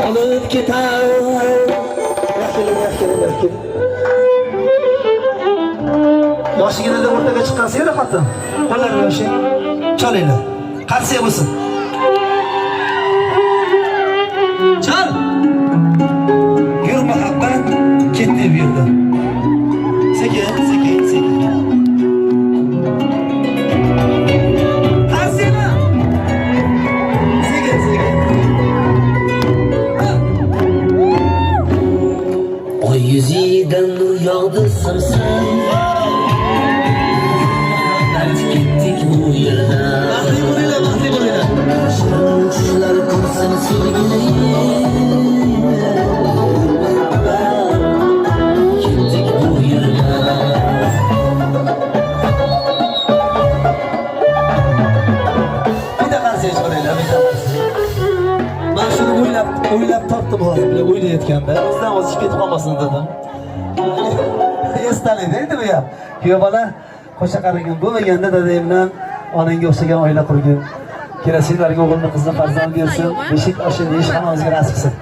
Olib ketar. Yaxshilik, yaxshilik, yaxshilik. Yoshligida o'rtaga chiqqan seri xotin. Qo'llarini yoshi. Chalinglar. Qarsiya bo'lsin. Chal. Yur, muhabbat ketdi bu yerdan. Sekin, sekin, sekin. Qarsiylar. Sekin, sekin. Ha. Oy yuzidan nur yog'di simsim. Muhabbat, ketdik bu yerdan. Baxtli bo'linglar, baxtli bo'linglar. Shirin tushlar ko'rsin sevgilim. Muhabbat, ketdik bu yerdan. Bitta qarsiya chiqaringlar, bitta qarsiya. Man shuni o'ylab, o'ylab topdim hozir, bular o'ylayotganda. O'zidan o'zi ketib qolmasin dedim. Esdalikda endi bu ham. Kuyov bola qo'sha qaragin bo'lmaganda dadang bilan onangga o'xshagan oila qurgin. Kelasi yillarga o'g'ilni, qizni farzand bersin. Beshik oshini yeyish hammamizga nasib qilsin.